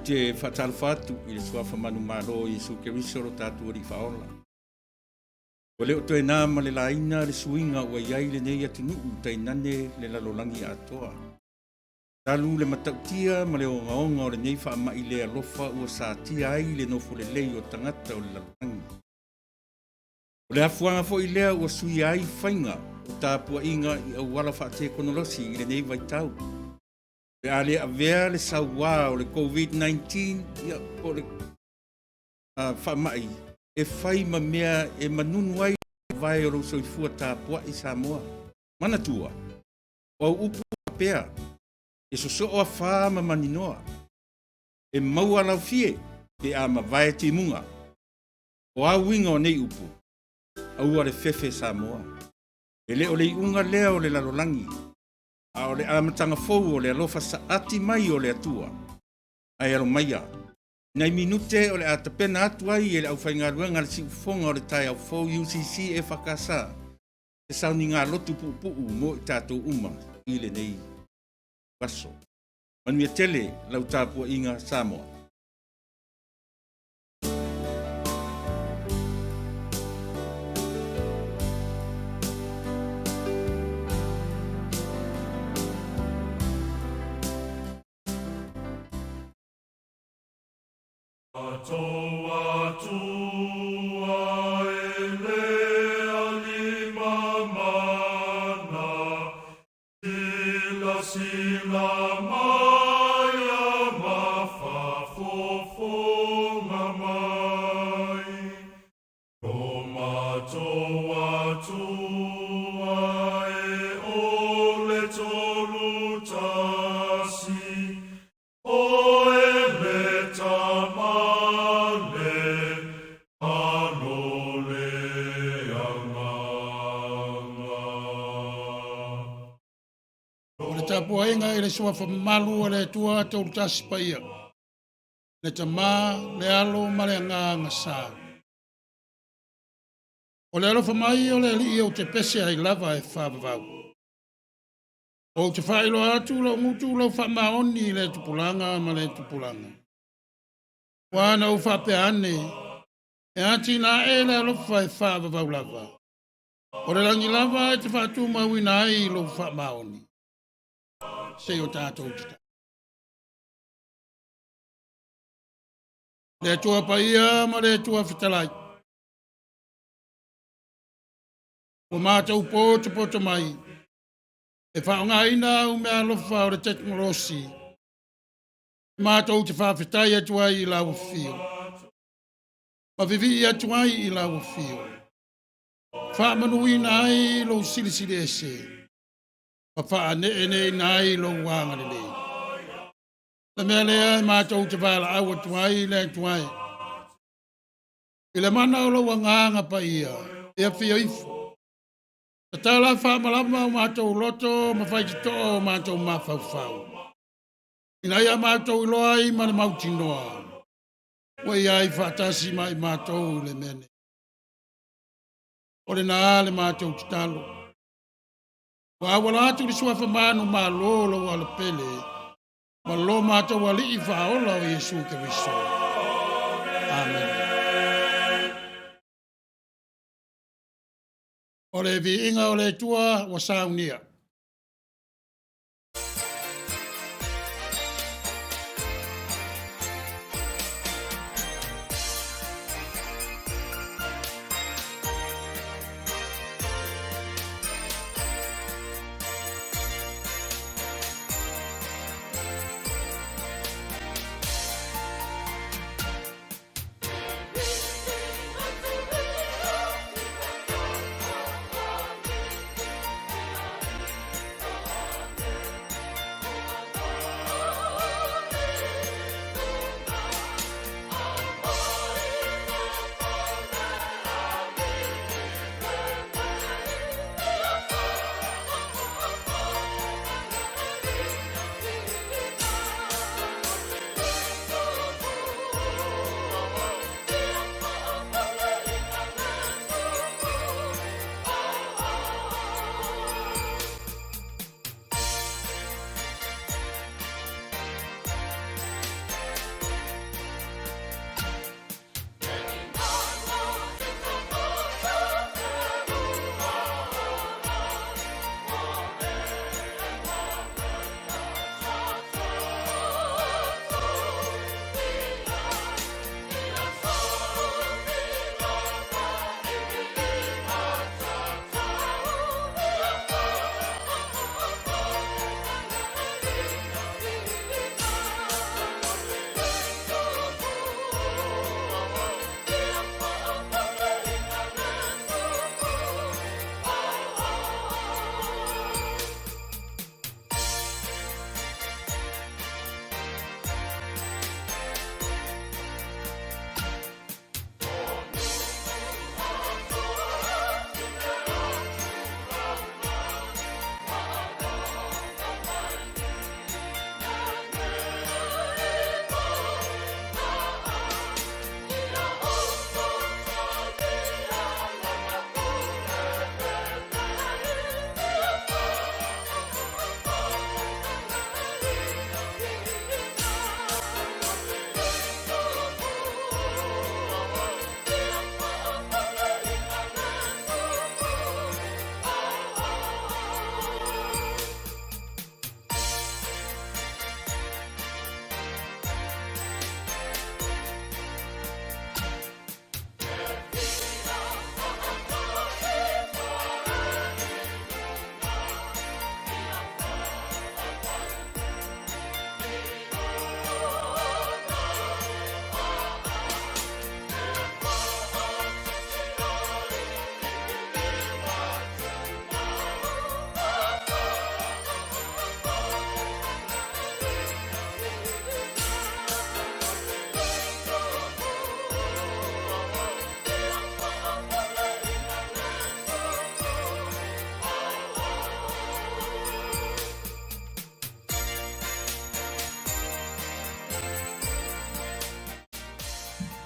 te faatalofa atu i le Suafa manumalo o Iesu Keriso lo tatou Alii Faaola. Ua le o toe na ma le laina le suiga ua i ai lenei atunuu tainane le lalolagi atoa. Talu le matautia ma le ogaoga o lenei faamai le alofa ua satia ai le nofo lelei o tagata o le lalolagi. O le afuaga foi lea ua suia ai faiga o tapuaiga i auala faatekonolosi i lenei vaitau. Pe a le avea le sauā o le COVID-19, ia, po o le faamai e fai ma mea e manunu ai le faavae o lou soifua tapuai Samoa. Manatua, o au upu faapea, e sosoo afā ma maninoa, e maua laufie pe a mavae timuga. O a uiga o nei upu, aua le fefe Samoa. E le o le iuga lea o le lalolagi, a o le amataga fou o le alofa saati mai o le Atua. Ae alo maia, i nai minute o le a tapena atu ai e le aufaigaluega a le Siufofoga o le Taeao Fou UCC EFKS se sauniga lotu puupuu mo i tatou uma i lenei aso. Manuia tele lau tapuaiga Samoa. O le tapuaiga i le suafa mamalu o le Atua Toulutasi Paia, le Tama, le Alo ma le Agaga Sa. O le alofa mai o le Alii ou te pese ai lava e faavavau. Ou te faailoa atu lou gutu lau faamaoni i le tupulaga ma le tupulaga. Ua na ou faapea ane, e atinae le alofa e faavavau lava. O le lagi lava e te faatumauina ai lou faamaoni. Se i o tatou tatalo. Le Atua Paia ma le Atua Fetalai. Ua matou potopoto mai e faaaogaina au meaalofa o le tekonolosi matou te faafetai atu ai i lau afio ma vivii atu ai i lau afio, faamanuina ai lou silisili ese ma faaneeneeina ai lou agalelei. Le mea lea e matou te valaau atu ai le Atua e, i le mana o lou agaga paia e afio ifo, tatala faamalama o matou loto ma faititoa o matou mafaufau, ina ia matou iloa ai ma le mautinoa ua i ai faatasi ma i matou i le mea nei. O lena le matou tatalo. Ua auala atu le suafa manumalo o lou alopele ma lo matou Alii Faaola o Iesu Keriso. Amene. O le viiga o le Atua ua saunia.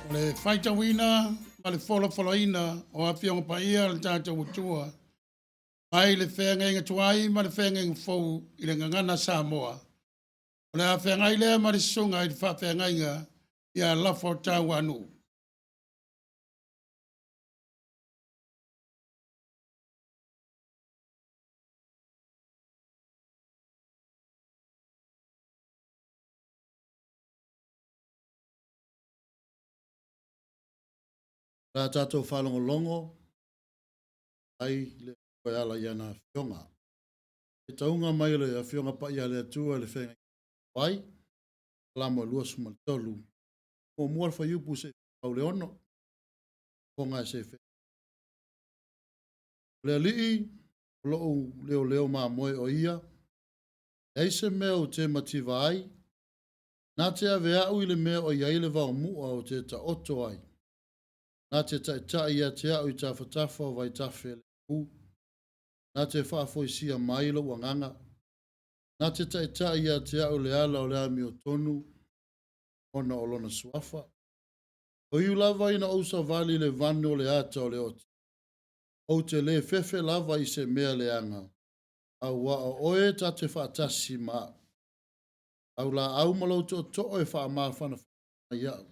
O le faitauina ma le folafolaina o Afioga Paia a le tatou Atua mai le Feagaiga Tuai ma le Feagaiga Fou i le Gagana Samoa. O le a feagai lea ma le Susuga i le Faafeagaiga ia Lafo Tauanuu. O le a tatou faalogologo ai le Atua e ala i ana Afioga. Faitauga mai o le Afioga Paia a le Atua i le Feagaiga Tuai, Salamo e 23, muamua le fuaiupu seia paau i le 6, fofoga e se fe. O le Alii o lou leoleo mamoe o ia, leai se mea ou te mativa ai, na te ave au i le mea o i ai le vaomu'a ou te taoto ai, na te taitai ia te au i tafatafa o vaitafe lemu, na te faafoisia mai lou agaga, na te taitai ia te au i le ala o le amiotonu ona o lona suafa. E ui lava ina ou savali i le vanu o le ata o le oti, ou te lē fefe lava i se mea leaga, auā o oe ta te faatasi ma au. Lau laau ma lou tootoo e faamafanafana mai iaʻu.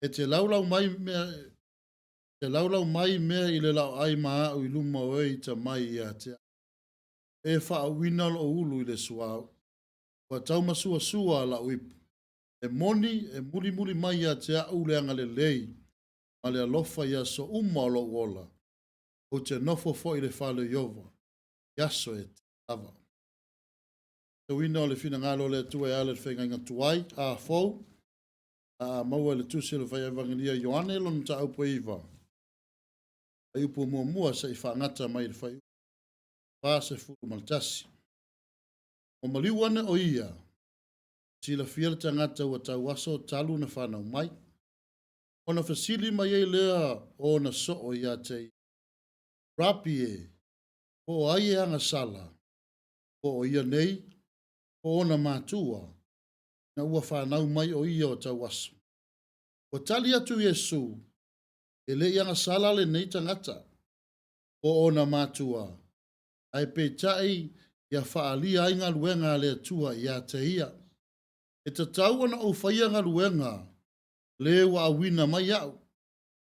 E te laulau mai mea, te laulau mai mea i le laoai ma au i luma o e ita mai ia te au. E faauuina lou ulu i le suauu. Ua taumasuasua lau ipu. E moni e mulimuli mai ia te au le agalelei ma le alofa i aso uma o lou ola. Ou te nofo foi i le fale o Ieova i aso e tele lava. Tauina o le finagalo o le Atua e ala i le feagaiga tuai, a fou, a maua i le tusi o le fai Evagelia Ioane lona mataupu e 9, fuaiupu muamua seia faagata mai i le fuaiupu 41. Ua maliu ane o ia, silafia le tagata ua tauaso talu na fanau mai. Ona fesili mai ai lea o ona soo ia te ia, Rapi e, po o ai e agasala, po o ia nei, po o ona matua, ina ua fanau mai o ia o tauaso? Ua tali atu Iesu, e le i agasala lenei tagata, po o ona matua, ae peitai ia faaalia ai galuega a le Atua ia te ia. E tatau ona ou faia galuega le ua auina mai au,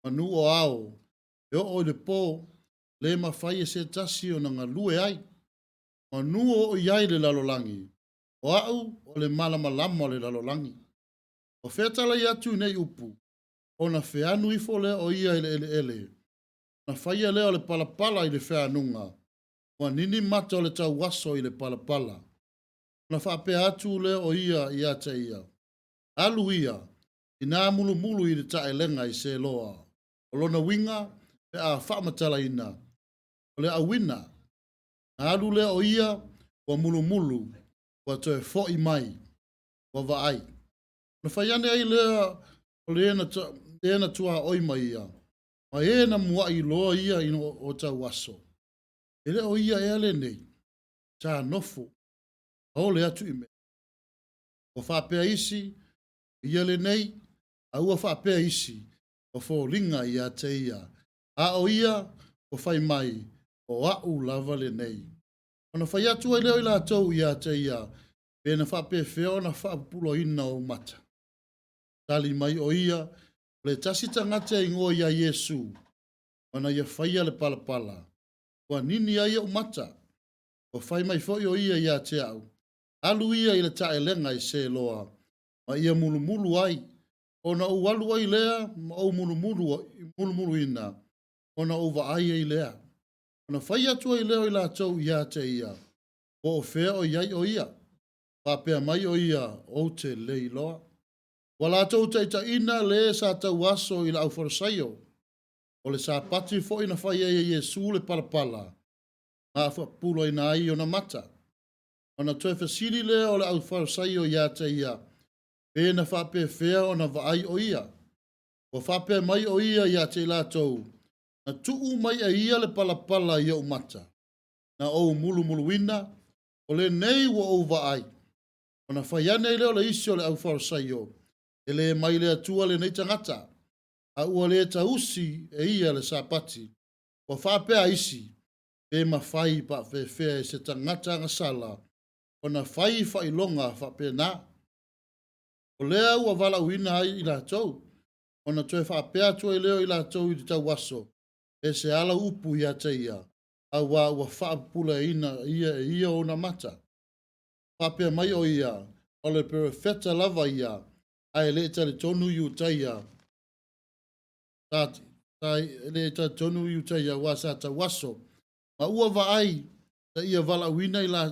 manu o ao, e oo i le po, le mafai e se tasi ona galue ai. Manu o oo i ai le lalolagi, o au o le malamalama o le lalolagi. Ua fetalai atu i nei upu, ona feanu ifo lea o ia i le eleele, ona faia lea o le palapala i le feanuga, ua nini mata o le tauaso i le palapala. Ona faapea atu lea o ia ia te ia, alu ia, ina mulumulu i le taelega i Seloa. O lona uiga, pe a faamatalaina, o le auina, na alu lea o ia, ua mulumulu, ua toe foi mai, ua vaai. Ona fai ane ai lea o le na tuaoi ma ia, ma e na muai iloa ia i o tauaso. E le o ia ea lenei, sa nofo, aole atu i mea. Ua faapea isi, o ia lenei, a ua faapea isi, ua foliga ia te ia. A o ia, ua fai mai, o au lava lenei. Ona fai atu ai lea o i latou ia te ia, pe na faapefea ona faapupulaina ou mata. Tali mai o ia, o le tasi tagata e igoa ia Iesu, ona ia faia le palapala, ua nini ai ou mata. Ua fai mai foi o ia ia te au, alu ia i le taelega i Seloa, ma ia mulumulu ai, ona ou alu ai lea ma ou mulumuluina, ona ou vaai ai lea. Ona fai atu ai lea o i latou ia te ia, po o fea o i ai o ia. Faapea mai o ia, ou te le iloa. Ua latou taitaiina le sa tauaso i le aufalesaio. O le Sapati foi na fai ai e Iesu le palapala, na faapupulaina ai ona mata. Ona toe fesili lea o le aufalesaio ia te ia, pe na faapefea ona vaai o ia. Ua faapea mai o ia ia te i latou, na tuu mai e ia le palapala i ou mata, na ou mulumuluina, o lenei ua ou vaai. Ona fai ane ai lea o le isi o le aufalesaio, e le mai le Atua lenei tagata. A ua le tausi e ia le Sapati, ua faapea isi, Pe mafai paafefea e se tagata agasala ona fai faailoga faapena? O lea ua valaauina ai i latou, ona toe faapea atu ai lea o i latou i le tauaso, E se ala upu ia te ia, auā ua faapupulaina ia e ia ona mata. Faapea mai o ia, o le perofeta lava ia, ae le i talitonu Iutaia, sa, sa, e le i talitonu Iutaia auā sa tauaso, ma ua vaai sa ia valaauina i la,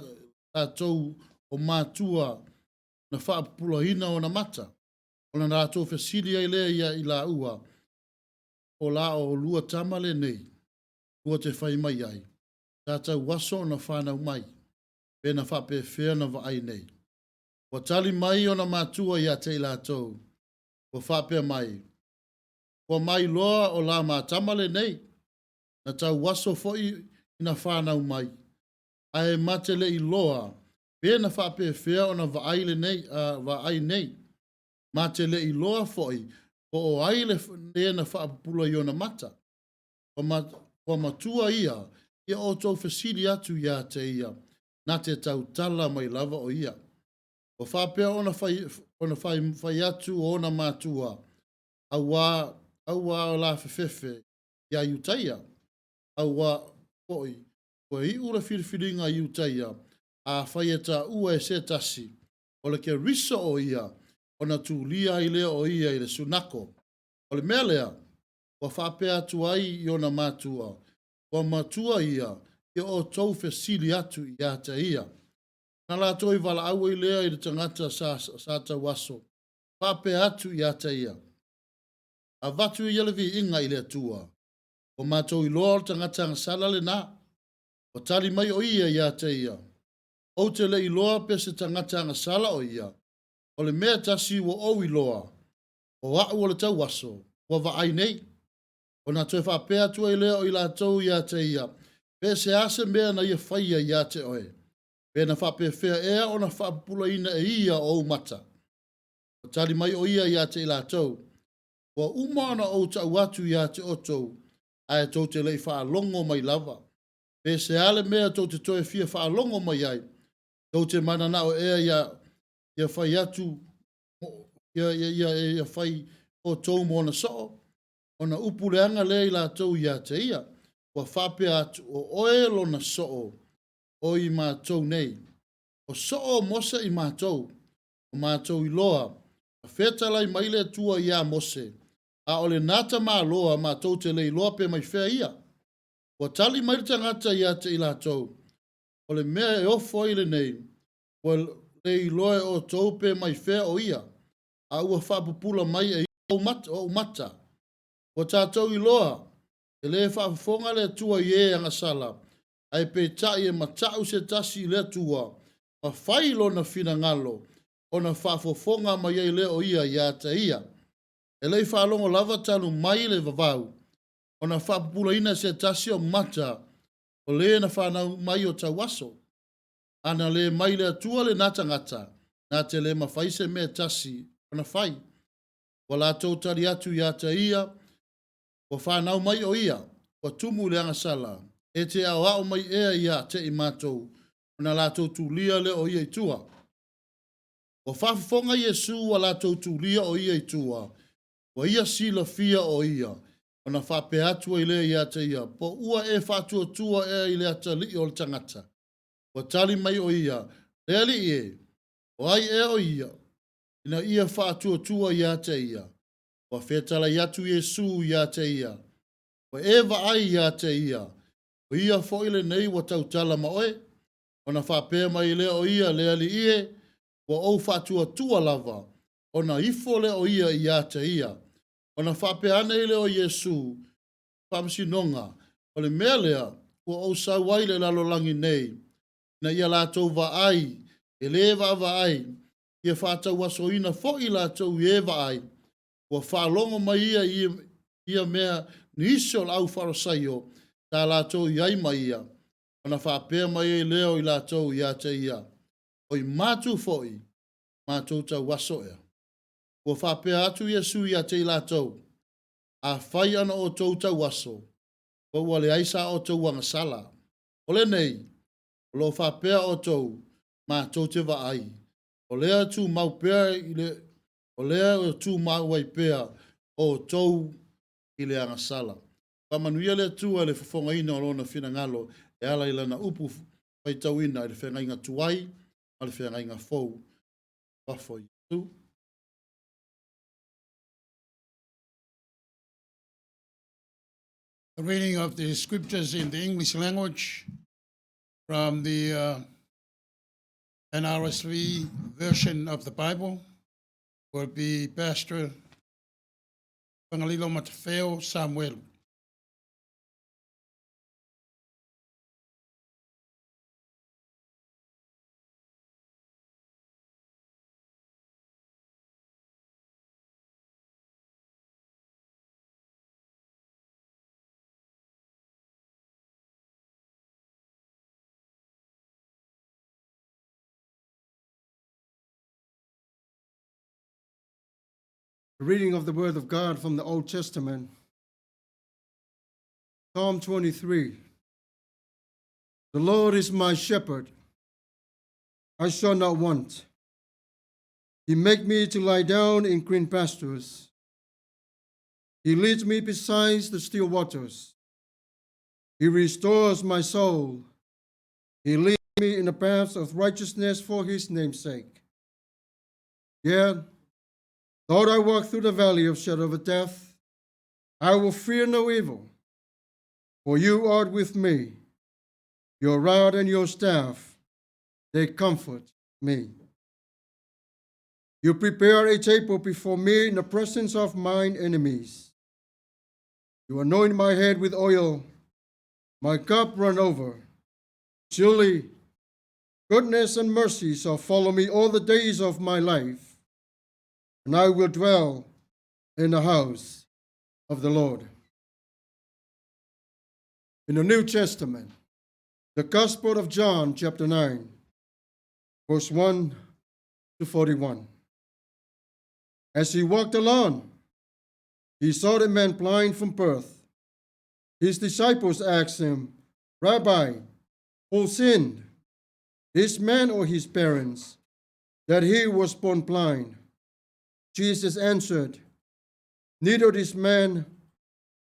latou o matua na faapupulaina ona mata. Ona latou fesili ai lea ia i laua, O la oulua tama lenei, ua te fai mai ai, sa tauaso ona fanau mai, pe na faapefea ona vaai nei? Ua tali mai ona matua ia te i latou, ua faapea mai, Ua mailoa o la ma tama lenei, na tauaso foi ina fanau mai, ae ma te le iloa pe na faapefea ona vaai lenei, vaai nei. Ma te le iloa foi po o ai le le na faapupula i ona mata. Ua matua ia, ia outou fesili atu ia te ia, na te tautala mai lava o ia. Ua faapea ona fai, ona fai, fai atu ona matua, auā, auā o la fefefe iā Iutaia, auā foi, ua iu le filifiliga a Iutaia, afai e taua e se tasi, o le Keriso o ia, ona tulia ai lea o ia i le sunako. O le mea lea, ua faapea atu ai i ona matua, Ua matua ia, ia outou fesili atu ia te ia. Na latou i valaau ai lea i le tagata sa, sa tauaso, faapea atu ia te ia, Avatu ia le viiga i le Atua, ua matou iloa o le tagata agasala lena. Ua tali mai o ia ia te ia, Ou te le iloa pe se tagata agasala o ia, o le mea tasi ua ou iloa, o a'u o le tauaso, ua vaai nei. Ona toe faapea atu ai lea o i latou ia te ia, Pe se a se mea na ia faia ia te oe? Pe na faapefea ea ona faapupulaina e ia ou mata? Ua tali mai o ia ia te i latou, Ua uma ona ou ta'u atu ia te outou, ae tou te le i faalogo mai lava. Pe se a le mea tou te toe fia faalogo mai ai? Tou te mananao ea ia, ia fai atu, ia, ia, ia, ia fai outou mo ona soo? Ona upu leaga lea i latou ia te ia, ua faapea atu, o oe lona soo, o i matou nei. O soo o Mose i matou, o matou iloa, na fetalai mai le Atua iā Mose, a o lena tamaloa matou te le iloa pe mai fea ia. Ua tali mai le tagata ia te i latou, O le mea e ofo ai lenei, ua le iloa e outou pe mai fea o ia, a ua faapupula mai e ia ou mata. Ua tatou iloa, e le faafofoga le Atua i e agasala, ae peitai e mata'u se tasi i le Atua ma fai lona finagalo, ona faafofoga mai ai lea o ia ia te ia. E le i faalogo lava talu mai le vavau, ona faapupulaina se tasi o mata o le na fanau mai o tauaso. A na le mai le Atua lena tagata, na te le mafai se mea e tasi ona fai. Ua latou tali atu ia te ia, ua fanau mai o ia, ua tumu i le agasala, e te aoao mai ea ia te i matou, ona latou tulia lea o ia i tua. Ua faafofoga Iesu ua latou tulia o ia i tua, ua ia silafia o ia, ona faapea atu ai lea ia te ia, Po ua e faatuatua ea i le atalii o le tagata? Ua tali mai o ia, Le Alii e, o ai ea o ia, ina ia faatuatua ia te ia? Ua fetalai atu Iesu ia te ia, Ua e vaai ia te ia, o ia foi lenei ua tautala ma oe. Ona faapea mai lea o ia, Le Alii e, ua ou faatuatua lava, ona ifo lea o ia ia te ia. Ona faapea ane ai lea o Iesu, Faamasinoga, o le mea lea ua ou sau ai i le lalolagi nei, ina ia latou vaai, e le vaavaai, ia faatauasoina foi latou i e vaai. Ua faalogo mai ia i ia mea nisi o le au Farasaio sa latou i ai ma ia, ona faapea mai ai lea o i latou ia te ia, Oi matu foi, matou tauaso ea. Ua faapea atu Iesu ia te i latou, Afai ana outou tauaso, fa ua leai sa outou agasala. O lenei, o lo o faapea outou, matou te vaai, o lea tumau pea i le, o lea e tumau ai pea outou i le agasala. Faamanuia le Atua i le fofogaina o Lona finagalo e ala i Lana upu faitauina i le feagaiga tuai ma le feagaiga fou. Fafo i Iesu. The reading of the scriptures in the English language from the NRSV version of the Bible will be Pastor Pangalilo Matafeo Samuel. The reading of the Word of God from the Old Testament. Psalm 23. The Lord is my shepherd, I shall not want. He make me to lie down in green pastures. He leads me beside the still waters. He restores my soul. He leads me in the paths of righteousness for his name's sake. Yet, though I walk through the valley of shadow of death, I will fear no evil, for you are with me. Your rod and your staff, they comfort me. You prepare a table before me in the presence of mine enemies. You anoint my head with oil, my cup run over. Surely, goodness and mercy shall follow me all the days of my life, and I will dwell in the house of the Lord. In the New Testament, the Gospel of John, chapter 9, verse 1 to 41. As he walked along, he saw the man blind from birth. His disciples asked him, Rabbi, who sinned, this man or his parents, that he was born blind? Jesus answered, Neither this man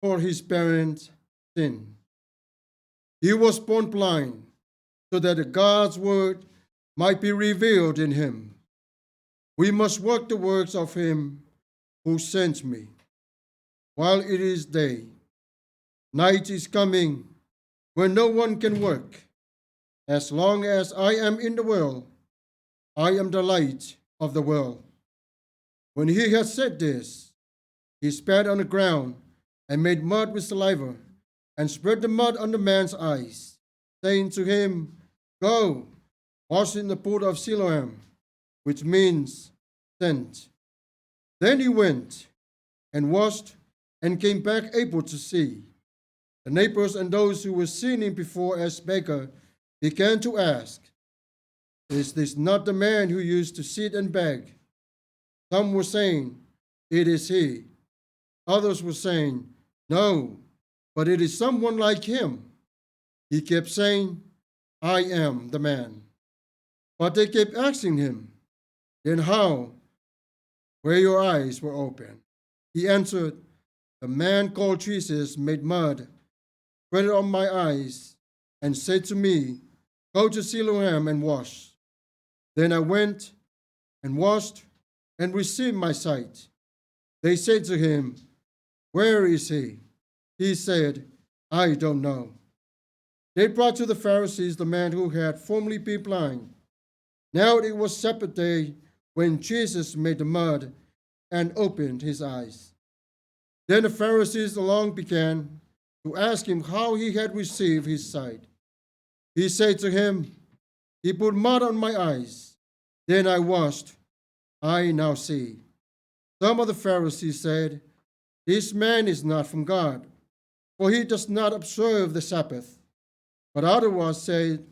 nor his parents sinned. He was born blind so that God's word might be revealed in him. We must work the works of him who sent me while it is day. Night is coming when no one can work. As long as I am in the world, I am the light of the world. When he had said this, he spat on the ground and made mud with saliva and spread the mud on the man's eyes, saying to him, Go, wash in the pool of Siloam, which means sent. Then he went and washed and came back able to see. The neighbors and those who were seeing him before as beggar began to ask, Is this not the man who used to sit and beg? Some were saying, It is he. Others were saying, No, but it is someone like him. He kept saying, I am the man. But they kept asking him, Then how were your eyes were open? He answered, The man called Jesus made mud, spread it on my eyes, and said to me, Go to Siloam and wash. Then I went and washed and received my sight. They said to him, Where is he? He said, I don't know. They brought to the Pharisees the man who had formerly been blind. Now it was Sabbath day when Jesus made the mud and opened his eyes. Then the Pharisees along began to ask him how he had received his sight. He said to him, He put mud on my eyes. Then I washed. I now see. Some of the Pharisees said, This man is not from God, for he does not observe the Sabbath. But others said,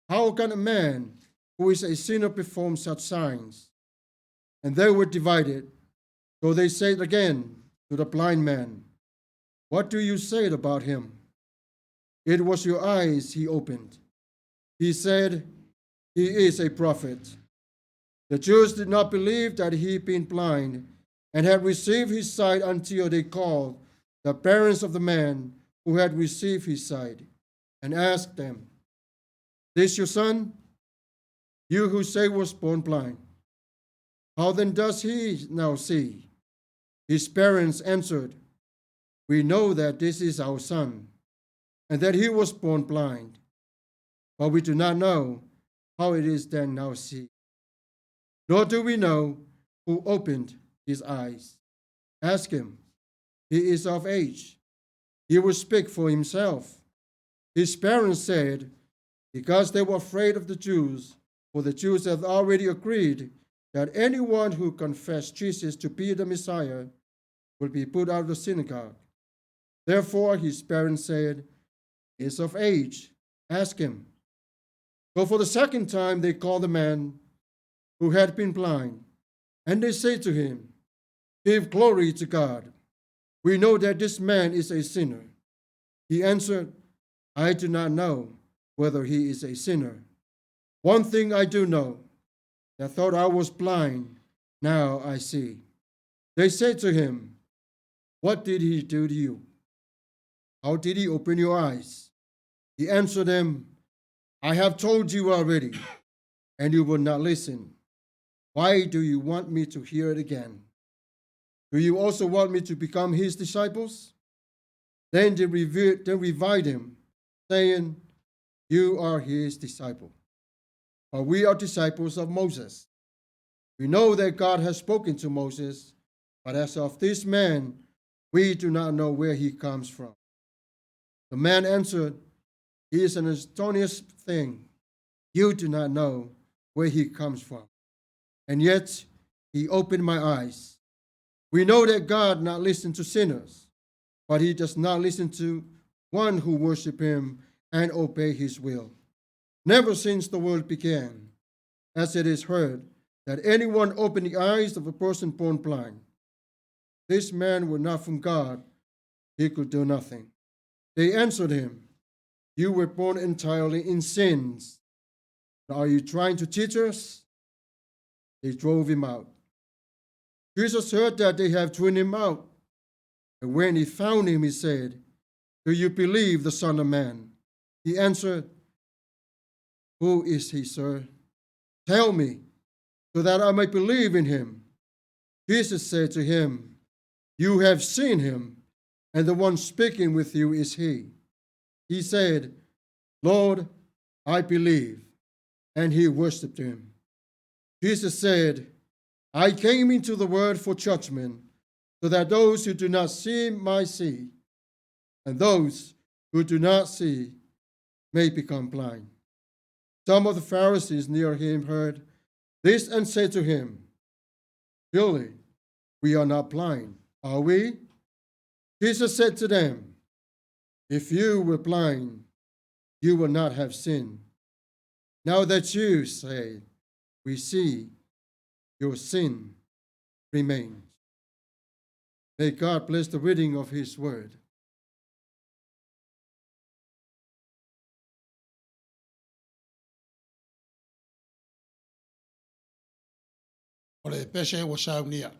How can a man who is a sinner perform such signs? And they were divided. So they said again to the blind man, What do you say about him? It was your eyes he opened. He said, He is a prophet. The Jews did not believe that he had been blind and had received his sight until they called the parents of the man who had received his sight and asked them, This your son? You who say was born blind. How then does he now see? His parents answered, We know that this is our son, and that he was born blind, but we do not know how it is that now see. Nor do we know who opened his eyes. Ask him. He is of age. He will speak for himself. His parents said, Because they were afraid of the Jews, for the Jews had already agreed that anyone who confessed Jesus to be the Messiah would be put out of the synagogue. Therefore, his parents said, He is of age. Ask him. So for the second time, they called the man who had been blind, and they say to him, Give glory to God. We know that this man is a sinner. He answered, I do not know whether he is a sinner. One thing I do know, that thought I was blind, now I see. They said to him, What did he do to you? How did he open your eyes? He answered them, I have told you already, and you will not listen. Why do you want me to hear it again? Do you also want me to become his disciples? Then they reviled him, saying, You are his disciple. But we are disciples of Moses. We know that God has spoken to Moses, but as of this man, we do not know where he comes from. The man answered, It is an astonishing thing. You do not know where he comes from. And yet he opened my eyes. We know that God not listen to sinners, but he does not listen to one who worship him and obey his will. Never since the world began, as it is heard, that anyone opened the eyes of a person born blind. This man were not from God, he could do nothing. They answered him, You were born entirely in sins. Are you trying to teach us? They drove him out. Jesus heard that they have driven him out. And when he found him, he said, Do you believe the Son of Man? He answered, Who is he, sir? Tell me, so that I may believe in him. Jesus said to him, You have seen him, and the one speaking with you is he. He said, Lord, I believe. And he worshipped him. Jesus said, I came into the world for judgment, so that those who do not see might see, and those who do not see may become blind. Some of the Pharisees near him heard this and said to him, Surely we are not blind, are we? Jesus said to them, If you were blind, you would not have sinned. Now that you say, We see, your sin remains. May God bless the reading of his word. O le pese ua saunia.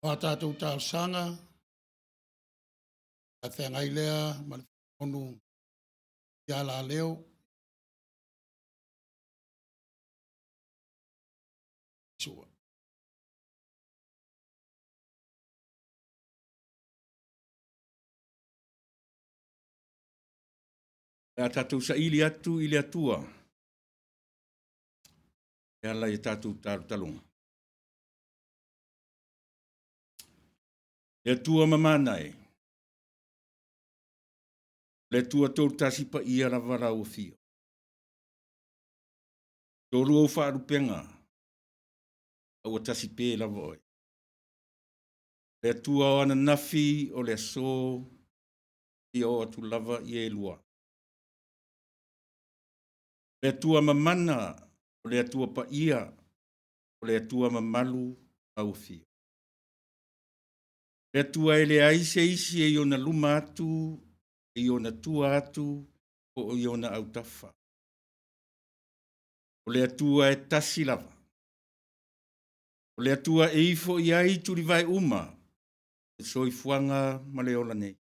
O a tatou talosaga, a feagai lea ma le onu ia Laleo. Sua. E a tatou saili atu i le Atua e ala i a tatou talotaloga. Le Atua mamana e, le Atua tolu tasi paia lava lau afio. Tolu ou faalupega, a ua tasi pē lava oe. Le Atua o ananafi, o le aso, ia oo atu lava i e lua. Le Atua mamana, o le Atua paia, o le Atua mamalu lau afio. Le Atua e leai se isi e i ona luma atu, e i ona tua atu, po o i ona autafa. O le Atua e tasi lava. O le Atua e ifo i ai tulivae uma, le soifuaga ma le ola nei.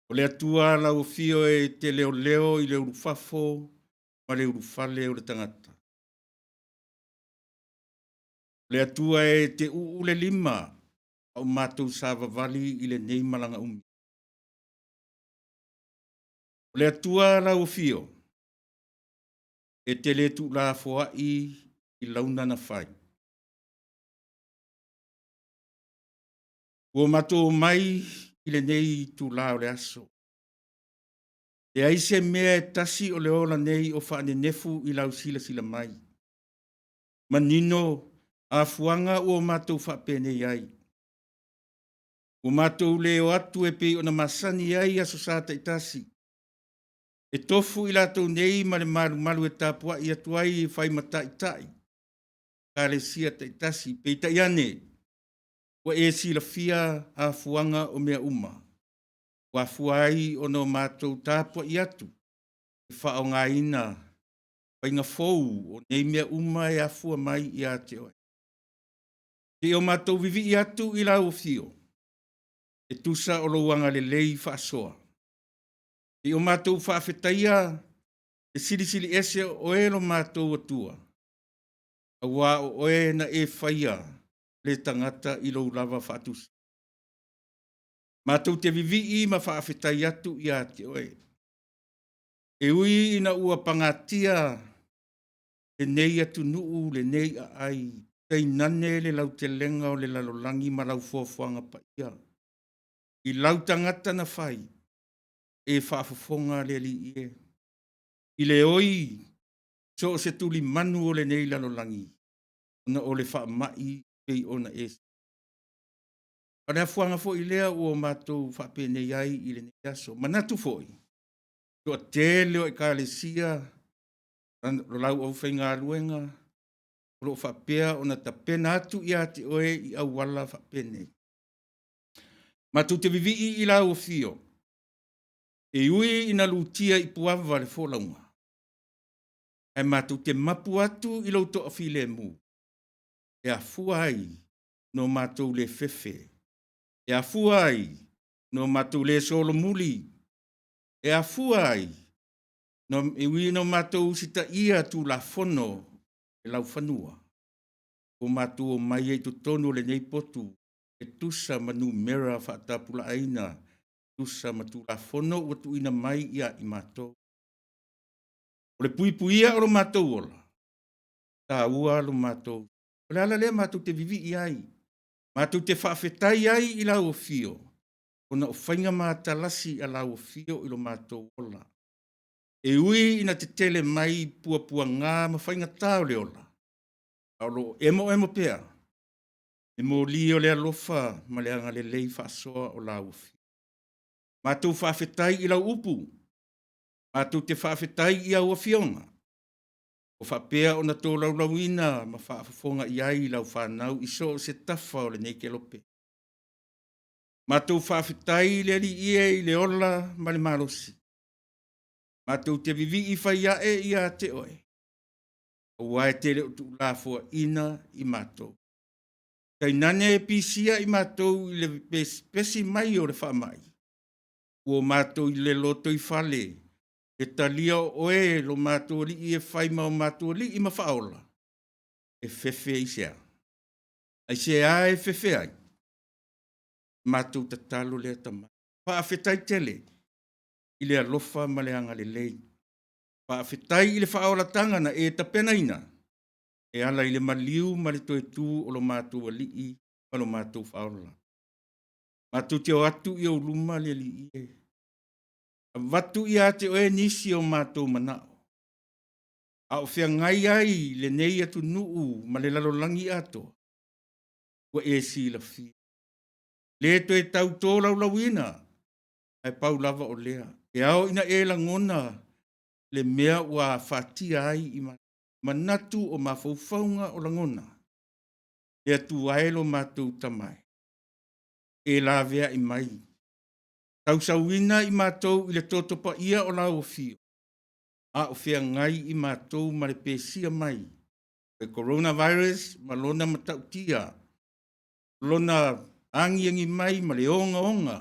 O le Atua lau afio e te leoleo i le ulufafo ma le ulufale o le tagata. O le Atua e te uu le lima a o matou savavali i lenei malaga umi. O le Atua lau afio e te le tuulafoai i launa na fai. Ua matou omai i lenei itula o le aso. Leai se mea e tasi o le ola nei o faanenefu i lau silasila mai. Manino afuaga ua matou faapenei ai. Ua matou le o atu e pei ona masani ai Aso Sa taitasi. E tofu i latou nei ma le malumalu e tapuai atu ai e fai ma taitai ekalesia taitasi. Peitai ane, ua e silafia afuaga o mea uma. Ua afua ai ona o matou tapuai atu e faaaogaina faiga fou o nei mea uma e afua mai ia te oe. Seia o matou vivii atu i lau afio, e tusa o lou agalelei faasoa. Seia o matou faafetaia le Silisili Ese o oe lo matou Atua, aua o oe na e faia le tagata i lou lava faatusa. Matou te vivii ma faafetai atu ia te oe. E ui ina ua pagatia lenei atunuu lenei aai, tainane le lautelega o le lalolagi ma lau foafoaga paia, i lau tagata na fai, e faafofoga le Alii e, i le oi so o se tulimanu o lenei lalolagi, ona o le faamai pei ona e. O le afuaga foi lea ua matou faapenei ai i lenei aso. Manatu foi, toatele o ekalesia, o lau aufaigaluega, o lo o faapea ona tapena atu ia te oe i auala faapenei. Matou te vivii i lau afio, e ui ina lutia i puava le folauga, ae matou te mapu atu i lou toafilemu, e afua ai no matou le fefe, e afua ai no matou le solomuli, e afua ai no, e ui ina matou usitaia Tulafono e laufanua, ua matou omai ai i totonu o lenei potu e tusa ma numera faatapulaaina, tusa ma Tulafono ua tuuina mai ia i matou. O le puipuia o lo matou ola, taua lo matou. O le ala lea matou te vivii ai, matou te faafetai ai i lau afio, ona o faiga matalasi a lau afio i lo matou ola. E ui ina tetele mai puapuaga ma faigata o le ola, a o lo o emoemo pea le moli o le alofa ma le agalelei faasoa o lau afio. Matou faafetai i lau upu, matou te faafetai i au afioga, ua faapea ona tolaulauina ma faafofoga i ai lau fanau i so o se tafa o lenei kelope. Matou faafetai i le Alii e i le ola ma le malosi. Matou te vivii fai ae ia te oe, aua e te le o tuulafoaina i matou. Tainane e pisia i matou i le pesi mai o le faamai, ua matou i le lotoifale, e talia o oe lo matou alii e fai ma o matou alii ma faaola, e fefe i se a? Aisea e fefe ai? Matou tatalo lea Tama. Faafetai tele i le alofa ma le agalelei. Faafetai i le faaolataga na e tapenaina e ala i le maliu ma le toe tu o lo matou Alii ma lo matou Faaola. Matou te o atu i ou luma le Alii e, avatu ia te oe nisi o matou manao, a o feagai ai lenei atunuu ma le lalolagi atoa, ua e silafia. Le toe tau tolaulauina, ae pau lava o lea, e ao ina e lagona le mea ua afatia ai i manatu o mafaufauga o lagona. Le Atua e lo matou Tama e, e laveai mai, tausauina i matou i le toto paia o lau afio, a o feagai i matou ma le pesia mai le coronavirus ma lona matautia, lona agiagi mai ma le ogaoga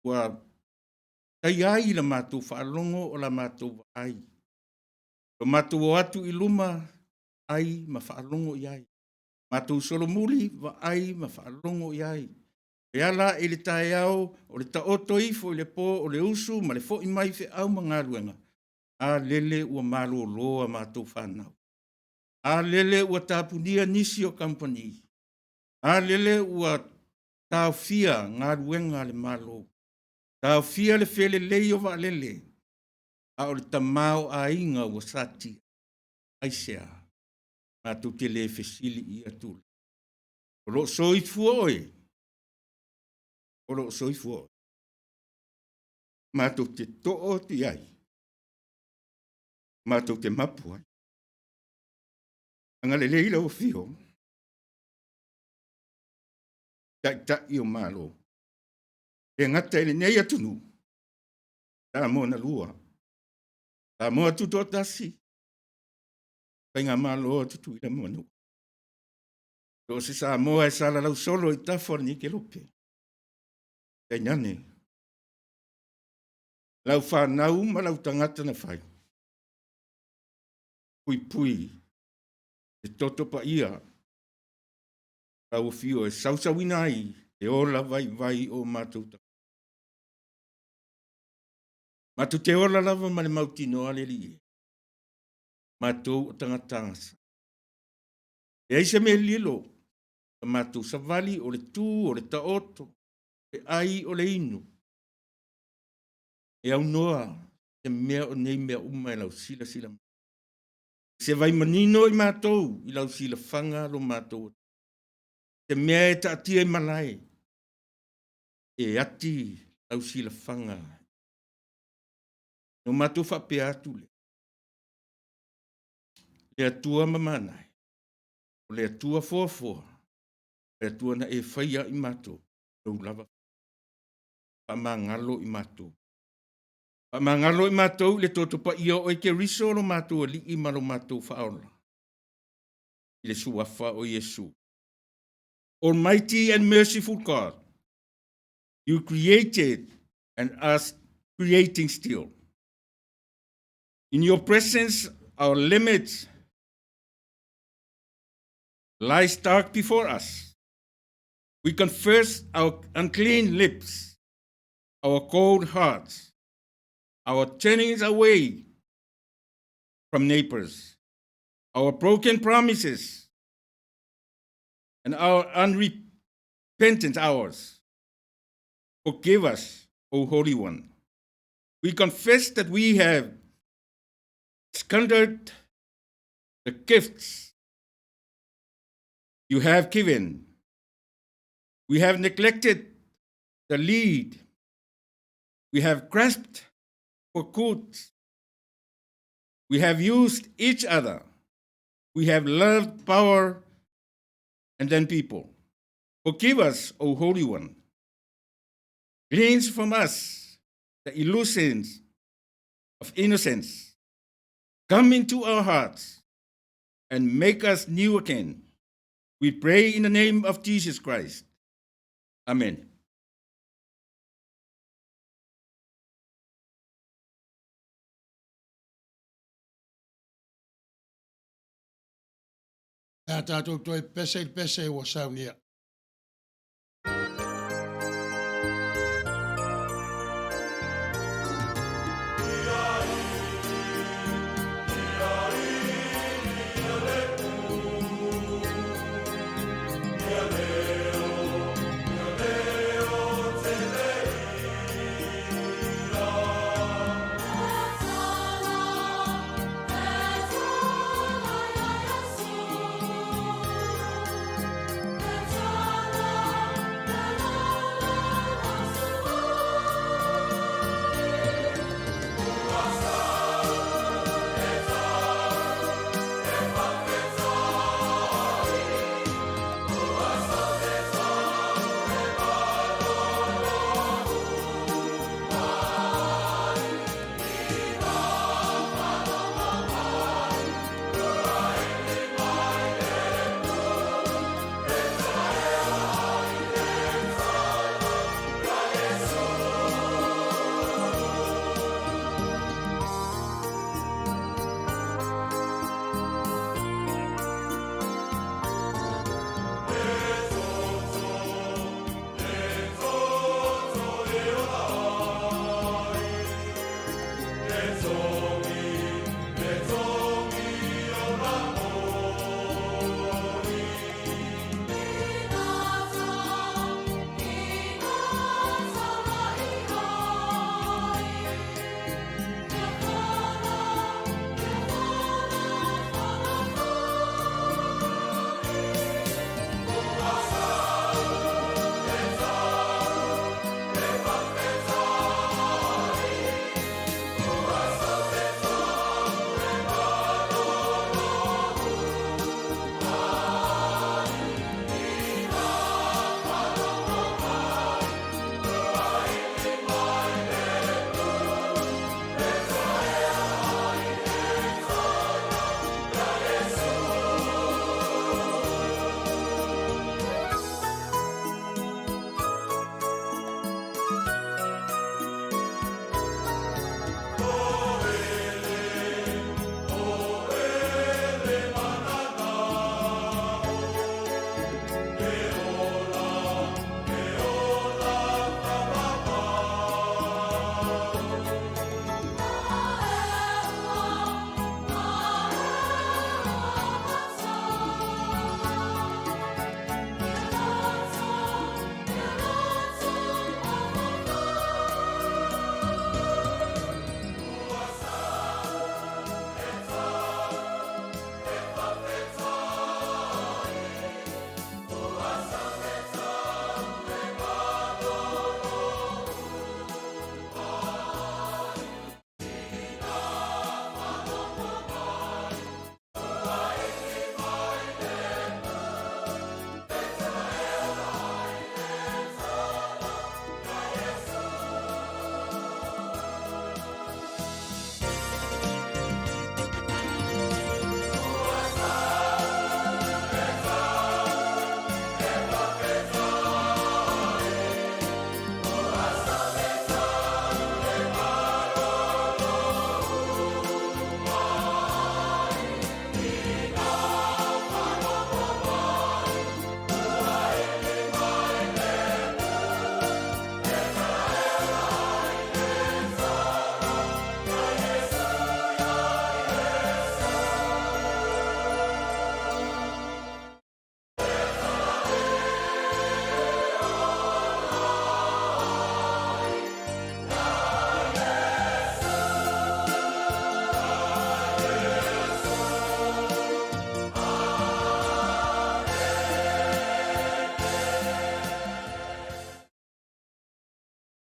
ua taia ai la matou faalogo o la matou vaai. Lo matou o atu i luma, ai ma faalogo i ai. Matou solomuli, vaai ma faalogo i ai. E ala i le taeao, o le taoto ifo i le po, o le usu ma le foi mai feau ma galuega, a lele ua malolo a matou fanau. A lele ua tapunia nisi o kamupani. A lele ua taofia galuega a le Malo. Taofia le felelei o vaalele, a o le tamaoaiga ua satia. Aisea? Matou te le fesili i ia tulaga. O lo o soifua oe, o lo o soifua oe. Matou te too atu i ai, matou te mapu ai. Agalelei lau Afio, Taitai o Malo, le gata i lenei atunuu, Samoa na lua, Samoa Tutoatasi, Faigamalo a Tutuila ma Manua. So o se Samoa e salalau solo i tafa o lenei kelope, tainane lau fanau ma lau tagata na fai, puipui le toto paia lau afio e sausauina ai le ola vaivai o matou tagata. Matou te ola lava ma le mautinoa le Alii e, matou o tagata agasa. Leai se mea lilo, la matou savali o le tu, o le taoto, le ai, o le inu. E aunoa se mea o nei mea uma e lau silasila mai. Se vai manino i matou i lau silafaga lo matou se mea e taatia i malae, e ati lau silafaga. No matou faapea atu lea, le Atua mamana e, o le Atua foafoa, le Atua na e faia i matou, lou lava faamagalo i matou. Faamagalo i matou i le toto paia o oe Keriso lo matou Alii ma lo matou Faaola. I le suafa o Iesu. Almighty and merciful God, you created and are creating still. In your presence, our limits lie stark before us. We confess our unclean lips, our cold hearts, our turnings away from neighbors, our broken promises, and our unrepentant hours. Forgive us, O Holy One. We confess that we have squandered the gifts you have given. We have neglected the lead. We have grasped for goods. We have used each other. We have loved power and then people. Forgive us, O Holy One. Cleanse from us the illusions of innocence. Come into our hearts and make us new again. We pray in the name of Jesus Christ. Amen. A tātou toe pese i pese ua saunia.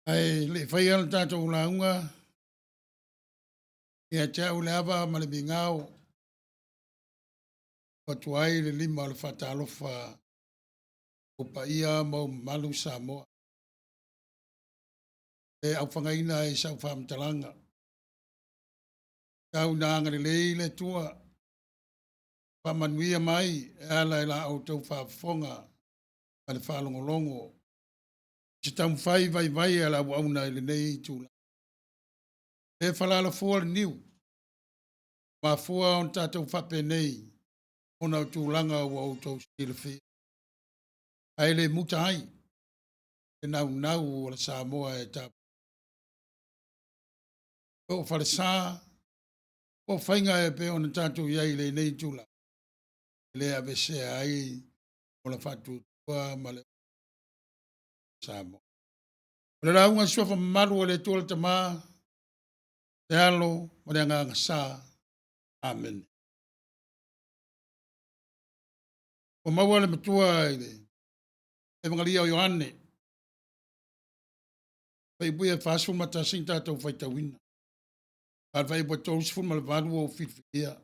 Ae le i faia le tatou lauga, ia te au le ava ma le migao, atu ai le lima o le faatalofa o paia ma ou mamalu Samoa. E aufagaina ai sau faamatalaga. Tau ina agalelei le Atua. Faamanuia mai e ala i la outou faafofoga ma le faalogologo i se taumafai vaivai a le auauna i lenei itula. E falala fua le niu, mafua ona tatou faapenei ona o tulaga ua outou silafia. Ae le muta ai le naunau o le Samoa e tapu. Po o falesa, po o faiga e pei ona tatou i ai i lenei itula, e le aveesea ai o le faatuatua ma le Samoa. O le lauga suafa mamalu o le Atua le Tama, le Alo ma le Agaga Sa. Amene. Ua maua le matua i le Evangelia o Ioane, fuaiupu e 41 na tatou faitauina. A o le fuaiupu e 38 ua ou filifilia.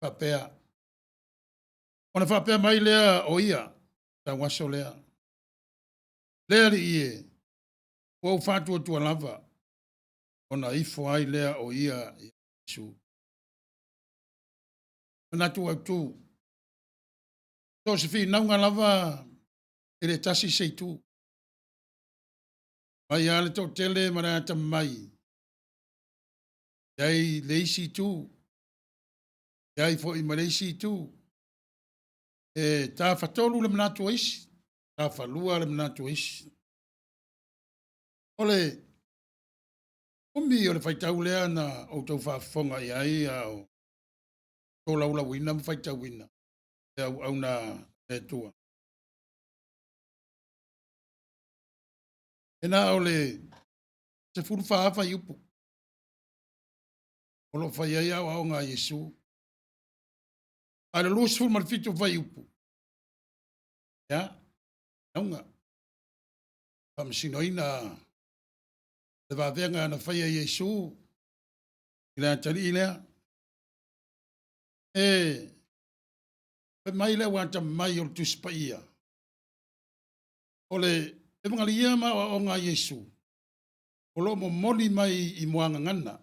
Faapea. Ona faapea mai lea o ia, tauaso lea. Le Alii e, ua ou faatuatua lava, ona ifo ai lea o ia ia Iesu. Manatu autu. So o se finauga lava e le tasi se itu. Mai lava le toatele ma le atamamai, e i ai le isi itu, e i ai foi ma le isi itu. E tafatolu le manatu o isi, tafalua le manatu o isi. O le umi o le faitau lea na outou faafofoga i ai a o tolaulauina ma faitauina le auauna a le Atua. E na o le 14 fuaiupu o lo o fai ai aoaoga a Iesu. A o le 27 fuaiupu, ia, nauga, faamasinoina le vavega na faia e Iesu i le atalii lea. E fai mai le atamamai o le Tusi Paia, o le Evangelia ma aoaoga a Iesu, o lo o momoli mai i muagagana,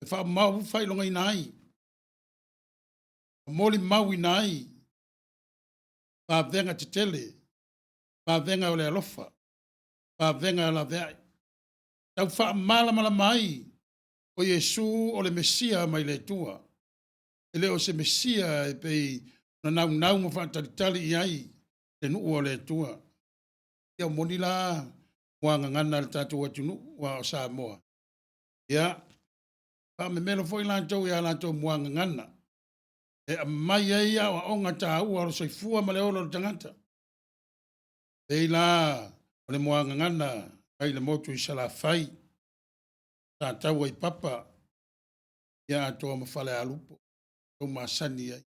e faamau faailogaina ai, molimauina ai vavega tetele, vavega o le alofa, vavega laveai. Tau faamalamalama ai o Iesu o le Mesia mai le Atua. E le o se Mesia e pei ona naunau ma faatalitali i ai le nuu o le Atua. Ia moni la muagagana a le tatou atunuu aua o Samoa. Ia, faamemelo foi latou i a latou muagagana e aumai ai aoaoga taua o le soifua ma le ola o le tagata. Pei la o le muagagana mai le motu i Salafai, Sataua i Papa, ia atoa ma Falealupo, tou masani ai.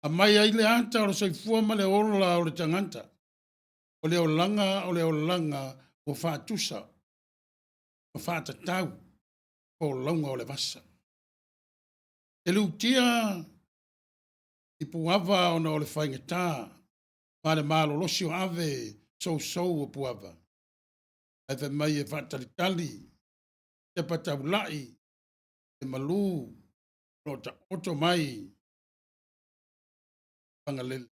Aumai ai le ata o le soifua ma le ola o le tagata. O le olaga o le olaga ua faatusa ma faatatau folauga o le vasa. E lutia i puava ona o le faigata ma le malolosi o ave sousou o puava. Ae fai mai e faatalitali, tepa taulai, le malu o lo o taoto mai Fagalele.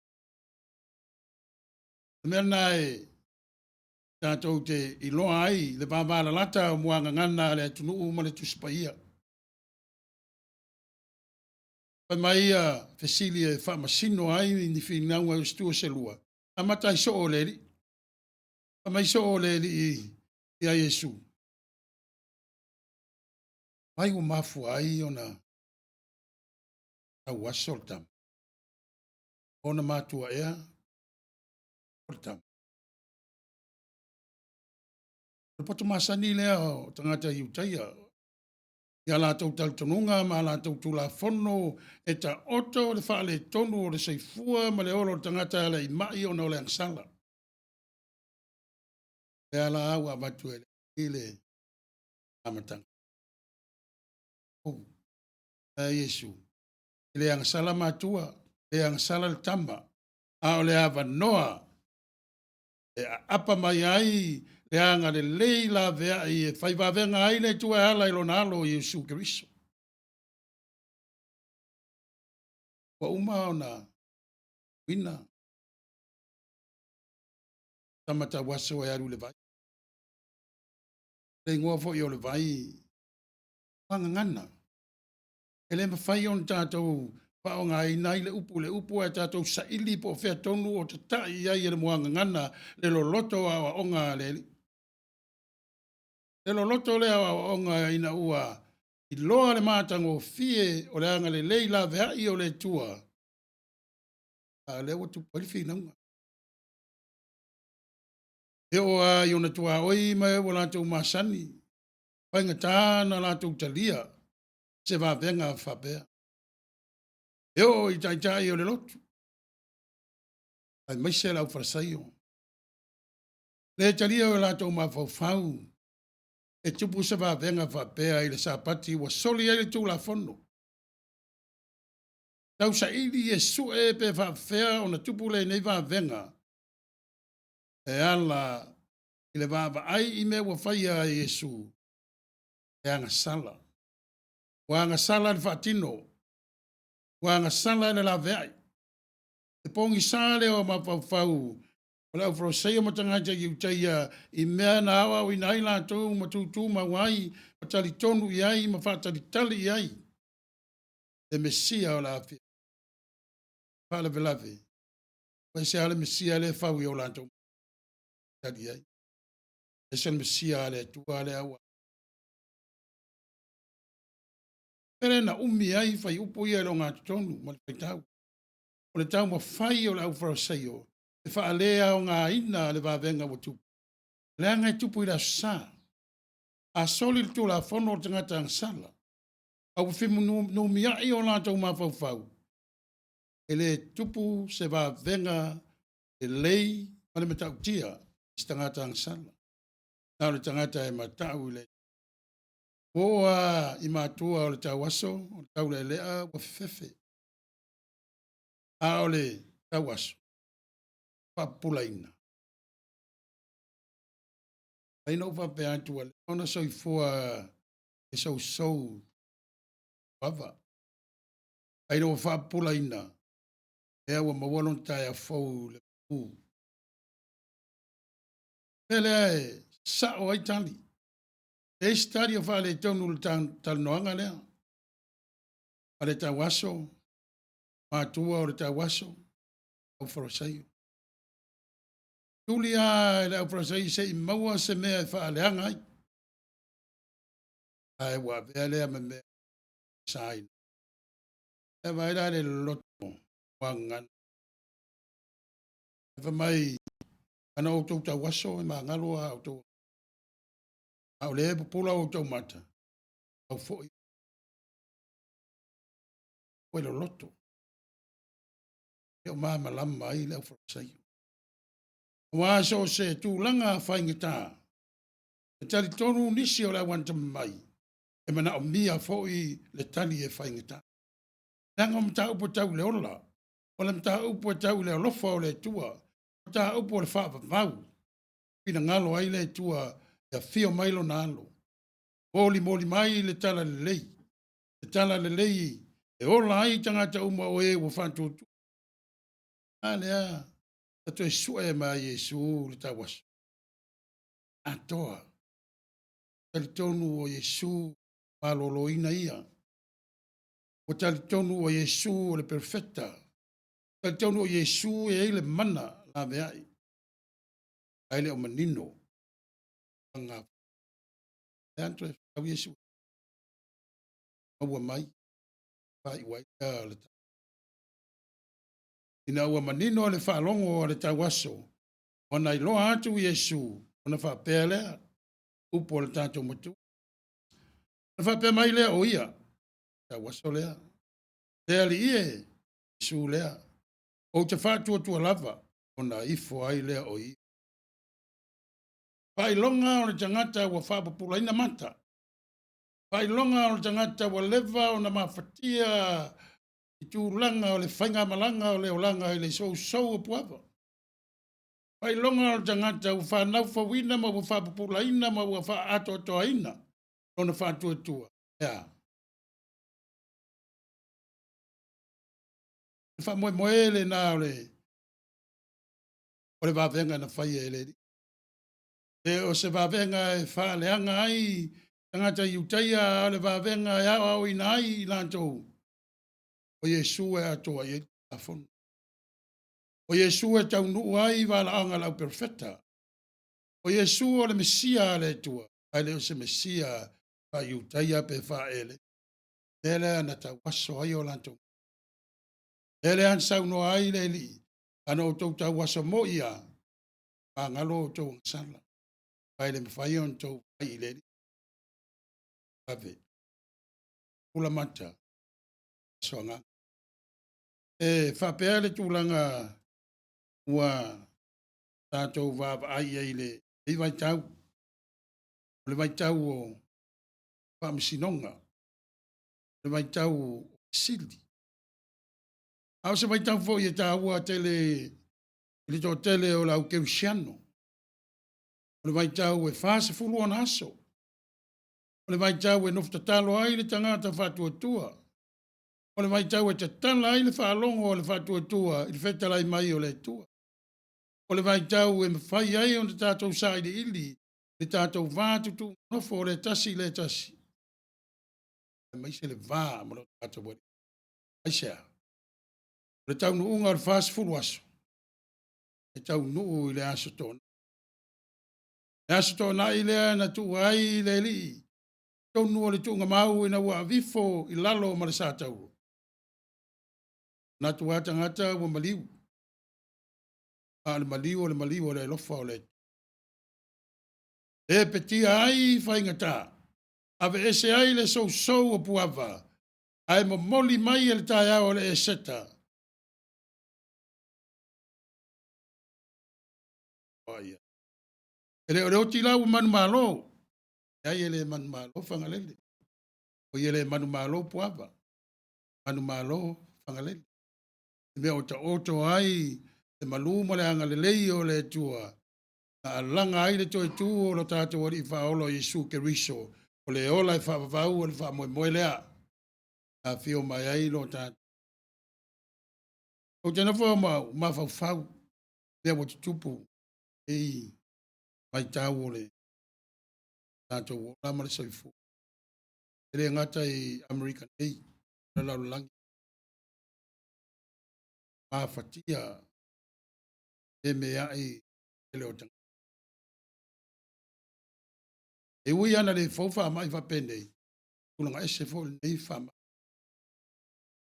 O le mea lena e tatou te iloa ai le vavalalata o muagagana a le atunuu ma le Tusi Paia. Fai mai ia fesili e faamasino ai ni finauga i se itu o se lua, amata ai soo o le Alii. Fai mai soo o le Alii ia Iesu. Mai ua mafua ai ona tauaso le tama. Ona matua ea o le tama. O le poto masani lea o tagata Iutaia i a latou talitonuga ma a latou tulafono e taoto le faaletonu o le soifua ma le ola o le tagata e ala i mai ona o le agasala. Lea la ua avatu e le le amataga. Oh, e Iesu, e le agasala matua, e le agasala le tama, a o le avanoa e aapa mai ai le agalelei laveai e fai vavega ai le Atua e ala i lona alo o Iesu Keriso. Ua uma ona uina tama tauaso e alu i le vai. Le igoa foi o le vai, muagagana. E le mafai ona tatou faaaogaina ai le upu le upu ae tatou saili po o fea tonu o tatai i ai e le muagagana le loloto o aoaoga a le Alii. Le loloto lea o aoaoga ina ua iloa le matagofie o le agalelei laveai o le Atua, a o lea ua tupu ai le finauga. E oo lava i ona tuaoi ma e ua latou masani, faigata ona latou talia se vavega faapea. E oo i taitai o le lotu, aemaise le aufalesaio. Le talia e o latou mafaufau e tupu se vavega faapea i le Sapati ua soli ai le Tulafono. Tausaili e sue pe faapefea ona tupu lenei vavega e ala i le vaavaai i mea ua faia e Iesu e agasala. Ua agasala i le faatino, ua agasala i le laveai. E pogisa le mafaufau o le aufalesaio ma tagata Iutaia i mea na aoaoina ai latou ma tutumau ai, ma talitonu i ai ma faatalitali i ai le Mesia o le a afio. Faalavelave, ua ese lava le Mesia lea e fau i o latou tali ai. Ese le Mesia a le Atua lea ua. Pele na umi ai fuaiupu ia i le ogatotonu ma le faitau. O le taumafai o le aufalesaio e faaleaogaina le vavega ua tupu, leaga e tupu i le Aso Sa. A soli le Tulafono o le tagata agasala, a ua fenumiai o latou mafaufau, e le tupu se vavega lelei ma le matautia i se tagata agasala. Na o le tagata e matau i le Ua oo lava i matua o le tauaso, o le taulealea ua fefefe. A o le tauaso, faapupulaina. Ai na ou faapea atu ua leva ona soifua e sousou ava. Ai ina ua faapupulaina, lea ua maua lona taeao fou i le pau. O le mea lea e sao ai tali. E leai se tali o faaletonu i le talanoaga lea. A le tauaso, matua o le tauaso, aufalesaio. Tuli lava e le aufalesaio se i maua se mea e faaleaga ai. Ae ua avea lea ma mea saina. E vaai la le loloto muagagana. Fai mai, ana outou tauaso e magalo a outou. A o lea e pupula outou mata, au foi. Ua loloto. E o malamalama ai le aufalesaio. Aua so o se tulaga faigata, e talitonu nisi o le auauna mai, e manaomia foi le tali e faigata. Leaga o mataupu e tau i le ola, o le mataupu e tau i le alofa o le Atua, o mataupu o le faavavau, finagalo ai le Atua e afio mai lona alo, molimoli mai le talalelei, le talalelei e ola ai tagata uma o e ua faatuatua. A lea, na toe sue mai Iesu le tauaso. Atoa. Talitonu o Iesu maloloina ia. Ua talitonu o Iesu o le perfecta. Talitonu o Iesu e ai le mana laveai. Ae le o manino. Aga. E anto e au Iesu. Maua mai. Faaiu ai lea le Ina ua manino le faalogo a le tauaso, ona iloa atu Iesu, ona faapea lea, upu a le tatou matua. Ona faapea mai lea o ia, tauaso lea. Le Alii e, Iesu lea. Ou te faatuatua lava, ona ifo ai lea o ia. Faailoga o le tagata ua faapupulaina mata. Faailoga o le tagata ua leva ona mafatia i tulaga o le faigamalaga o le olaga i le sousou o puava. Faailoga o le tagata ua fanau fouina ma ua faapupulaina ma ua faaatoatoaina lona faatuatua. E a? Faamoemoe lena o le o le vavega na faia e le Alii. E o se vavega e faaleaga ai tagata Iutaia, a o le vavega e aoaoina ai i latou o Iesu e atoa i ai le Tulafono. O Iesu e taunuu ai valaauga a le auperofeta. O Iesu o le Mesia a le Atua, ae le o se Mesia faa-Iutaia pe faa-Ele. Mea lea na tauaso ai o latou. Mea lea na saunoa ai le Alii, ana outou tauaso moi lava, magalo outou agasala, ae le mafai ona outou vaai i le Alii. Ave, pula mata, aso agaga. E faapea le tulaga ua tatou vaavaai i ai i lenei vaitau, o le vaitau o faamasinoga, o le vaitau o fesili. A o se vaitau foi e taua tele i le toatele o le au kerisiano. O le vaitau e 40 ona aso. O le vaitau e nofo tatalo ai le tagata faatuatua. O le vaitau e tatala ai le faalogo o le faatuatua i le fetalai mai o le Atua. O le vaitau e mafai ai ona tatou sailiili le tatou va tutunofo o le tasi i le tasi, aemaise le va ma lo tatou Alii. Aisea? O le taunuuga o le 40 aso, e taunuu i le aso Toonai. Le aso Toonai lea na tuua ai le Alii, tonu o le tuugamau ina ua avifo i lalo ma le satauro. Manatu lava tagata ua maliu. A o le maliu o le maliu o le alofa o le Atua. E petia ai faigata, aveese ai le sousou o puava, ae momoli mai e le taeao o le Eseta. E le o le oti la ua manumalo, leai e le manumalo Fagalele. O ia le manumalo puava, manumalo Fagalele. I mea o taoto ai le malu ma le agalelei o le Atua, na alaga ai le toe tu o lo tatou Alii Faaola o Iesu Keriso, o le ola e faavavau o le faamoemoe lea. Afio mai ai lo tatou. Ou te nofo ma mafaufau mea ua tutupu i vaitau o le tatou ola ma le soifua. E le gata i Amerika nei, o le lalolagi. Mafatia memeai tele o tagata. E ui ana le fou faamai faapenei, tulaga ese foi lenei faamai.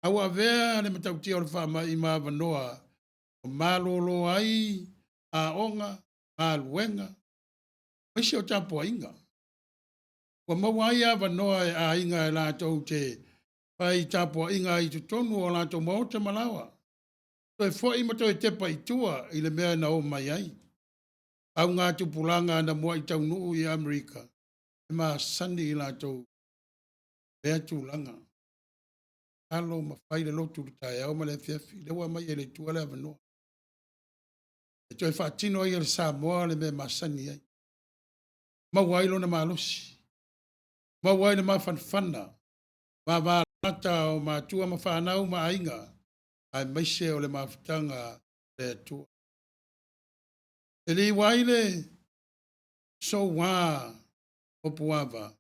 A ua avea le matautia o le faamai ma avanoa o malolo ai aoga, galuega, aemaise o tapuaiga. Ua maua ai avanoa e aiga e latou te fai tapuaiga i totonu o latou maota ma laoa. Toe foi ma toe tepa i tua i le mea na o mai ai. Augatupulaga na muai taunuu i Amerika, e masani i latou lea tulaga. Alo ma fai le lotu i le taeao ma le afiafi, lea ua aumai e le Atua le avanoa. E toe faatino ai e le Samoa le mea masani ai. Maua ai lona malosi, maua ai le mafanafana, vavalata o matua ma fanau ma aiga, aemaise o le mafutaga le Atua. E liua ai le soua o puava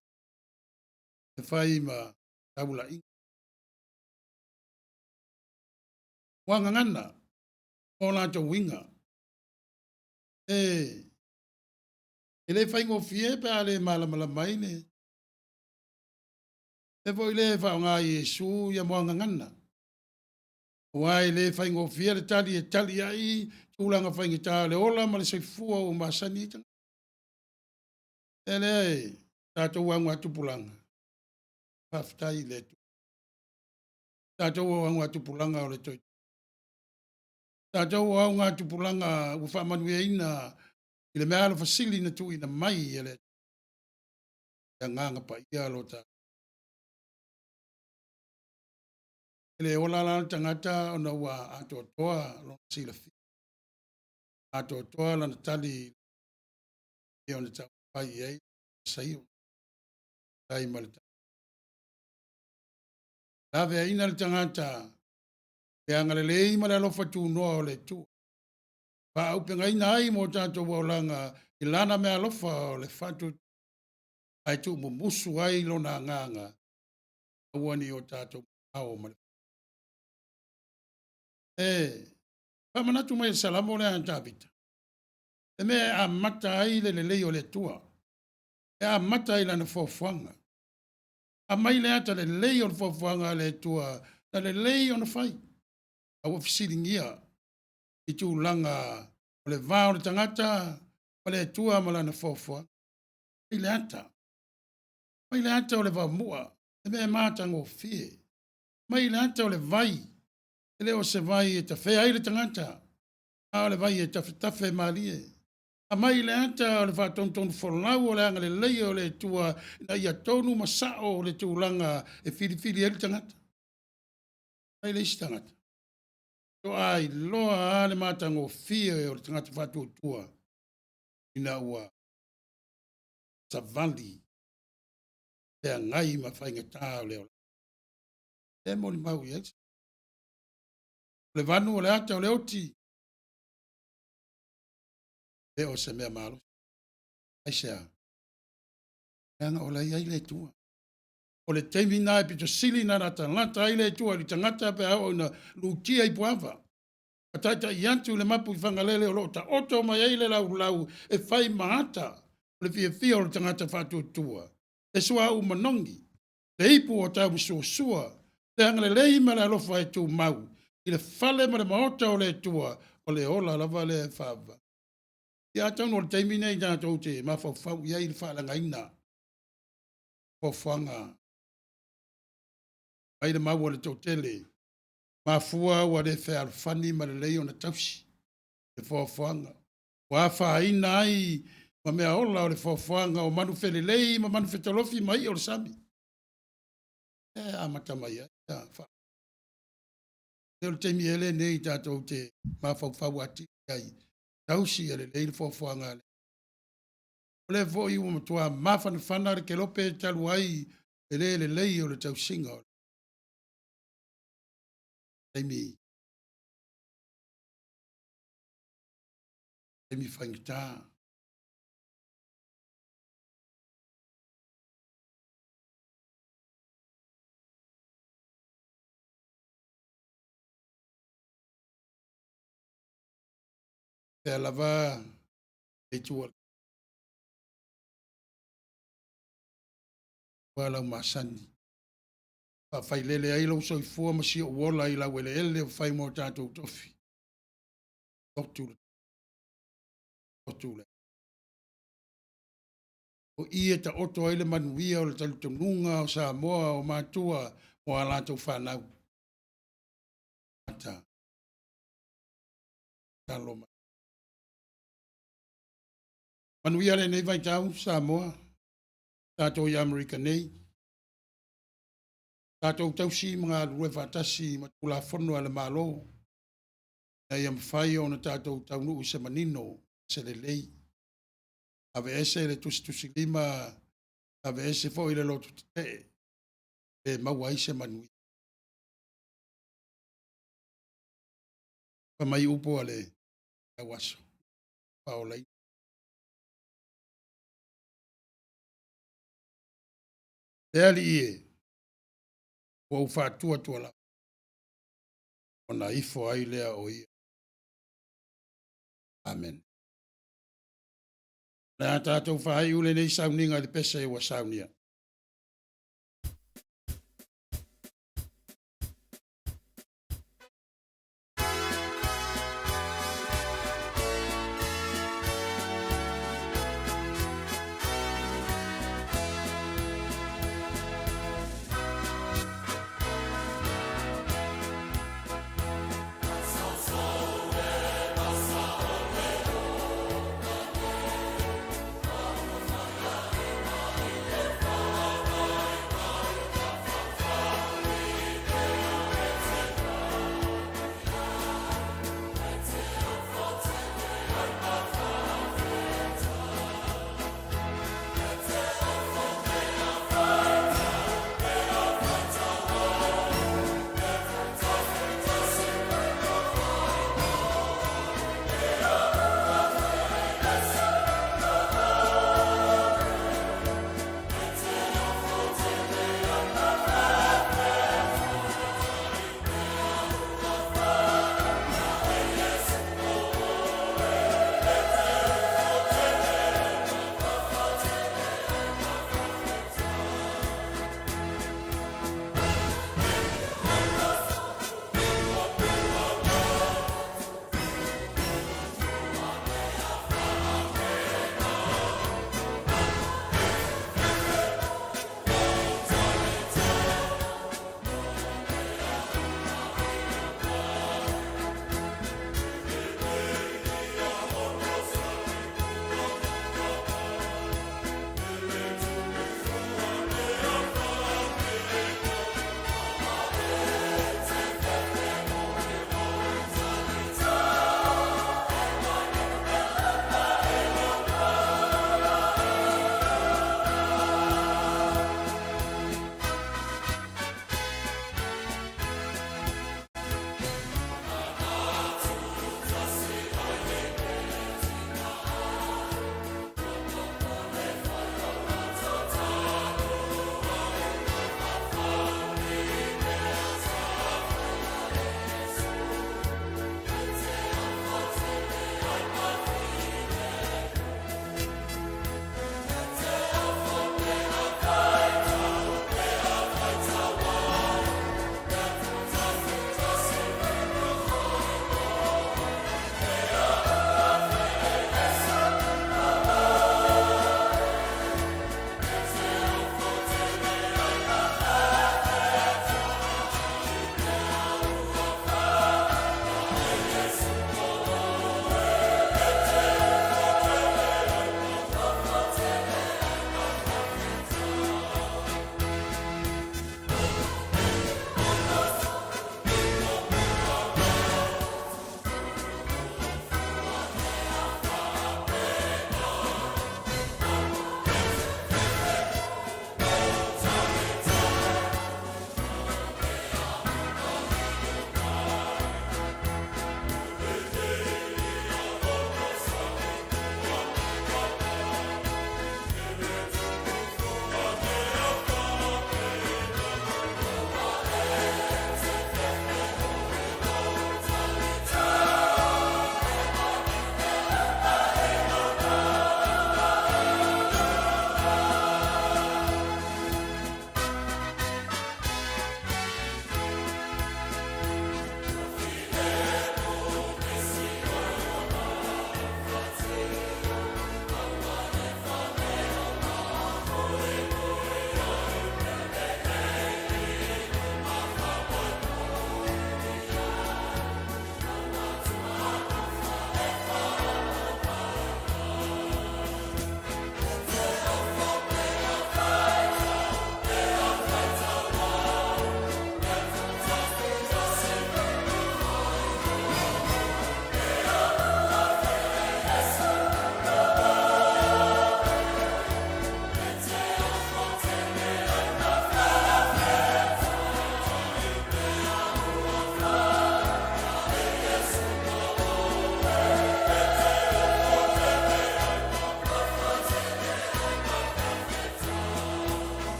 e fai ma taulaiga. Ua gagana o latou uiga. E le faigofie pe a le malamalama ai le. E foi le faaaoga Iesu ia moagagana. Aua e le faigofie le tali e tali ai tulaga faigata o le ola ma le soifua ua masani ai tagata. E lea e tatou augatupulaga, faafetai i le Atua. Tatou augatupulaga o le toe. Tatou augatupulaga ua faamanuiaina i le meaalofa sili na tuuina mai e le Agaga Paia lo tatou. E le ola la le tagata ona ua atoatoa lona silafia, atoatoa lana tali e ona taumafai i ai saio. Tai ma le laveaiina le tagata Le agalelei ma le alofa tunoa o le Atua. Faaaupegaina ai mo tatou olaga i Lana meaalofa o le faatuatua, ae tuumumusu ai Lona Agaga, aua ne i o tatou mamao ma le E faamanatu mai e le Salamo lea a Tavita, le mea e amata ai le lelei o le Atua, e amata i Lana foafoaga. Aumai le ata lelei o le foafoaga a le Atua, na lelei ona fai, a ua fesiligia i tulaga o le va o le tagata ma le Atua ma lana foafoaga. Mai le ata. Mai le ata o le vaomua, le mea e matagofie. Mai le ata o le vai, e le o se vai e tafea ai le tagata, a o le vai e tafetafe malie. Aumai le ata o le faatonutonu folau o le agalelei o le Atua ina ia tonu ma sao le tulaga e filifili ai le tagata. Mai le isi tagata. Toa iloa lava le matagofie o le tagata faatuatua ina ua savali feagai ma faigata o le olaga. E molimau i ai. O le vanu o le ata o le oti, e o se mea malosi. Aisea? Leaga o la e i ai le Atua. O le taimi lena e pito sili ona latalata ai le Atua i le tagata pe a oo ina lutia i puava. Ma taitai atu i le mapu i Fagalele o lo o taoto mai ai le laulau e fai ma ata o le fiafia o le tagata faatuatua, le suauu manogi, le ipu o taumasuasua, le agalelei ma le alofa e tumau i le fale ma le maota o le Atua, o le ola lava lea e faavavau. Ia atonu o le taimi lenei tatou te mafaufau i ai i le faaleagaina fuafuaga mai le mau a le toatele, mafua ua le fealofani ma lelei ona tausi le foafoaga. Ua afaina ai ma mea ola o le foafoaga o manu felelei ma manu fetolofi ma i'a o le sami. E amata mai ai ia fa. E o le taimi ea lenei tatou te mafaufau atili ai, tausi ia lelei le foafoaga a le. O lea foi ua matua mafanafana le kelope talu ai le le lelei o le tausiga o le taimi, taimi faigata. Fea lava le itu o le lau masani. Faafailele ai lou soifua ma si ou ola i laueleele o fai mo tatou tofi. Lotu le lotu le. O i e taoto ai le manuia o le talitonuga o Samoa o matua mo a latou fanau. Ata. Talo mai. Manuia lenei vaitau Samoa, tatou i Amerika nei. Tatou tausi ma galulue faatasi ma Tulafono a le Malo, ina ia mafai ona tatou taunuu i se manino, se lelei. Aveese le tusitusilima, aveese foi le loto tetee, le maua ai se manuia. Fai mai upu a le tauaso, faaolaina. Le Alii e, ua ou faatuatua lava, ona ifo ai lea o ia. Amen. O le a tatou faaiu lenei sauniga i le pese ua saunia.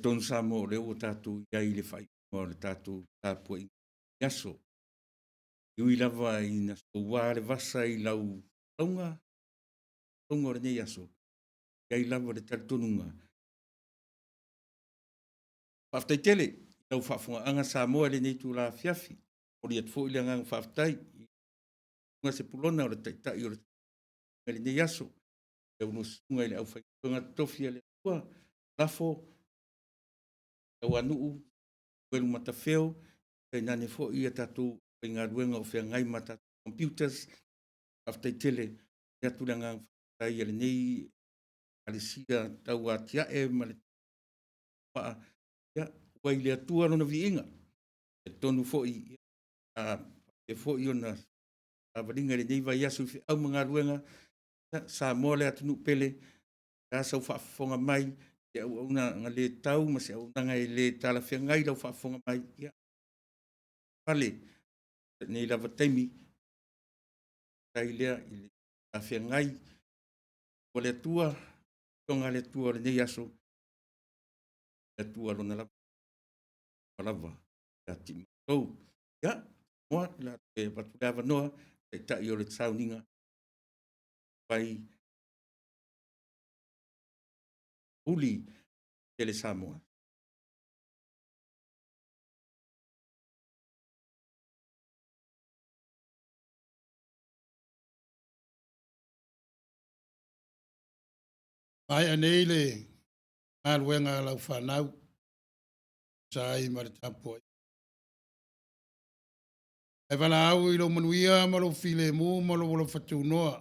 Talitonu Samoa o lea ua tatou i ai i le faaiuga o le tatou tapuaiga i aso. E ui lava ina soua le vasa i lau folauga, folauga o lenei aso, e i ai lava le talitonuga. Faafetai tele i lau faafofogaaga Samoa i lenei itula afiafi. Momoli atu foi le agaga faafetai i Susuga Sepulona o le Taitai o le i lenei aso, le ulua susuga i le aufaigaluega totofi a le Atua, Lafo, Tauanuu, Uelu Matafeo, tainane foi ia tatou aufaigaluega o feagai ma tatou computers. Faafetai tele atu le agaga faafetai a lenei Ekalesia tau atiae ma le vaa, ia, ua i le Atua lona viiga. E talitonu foi, a faapea foi ona savaliga i lenei vaiaso i feau ma galuega, ia, Samoa le atunuu pele, e a sau faafofoga mai, se auaunaga le tau ma se auaunaga e le talafeagai lau faafofoga mai, ia, fale i lenei lava taimi, faafetai lea i le talafeagai o le Atua, afioga a le Atua o lenei aso, le Atua lona lava lava ia te matou. Ia, moa, le avatu le avanoa, taitai o le sauniga, vai uli tele Samoa. Maea nei le galuega a lau fanau, sa ai ma le tapuaiga. Ae valaau i lou manuia ma lou filemu ma lou alofa tunoa,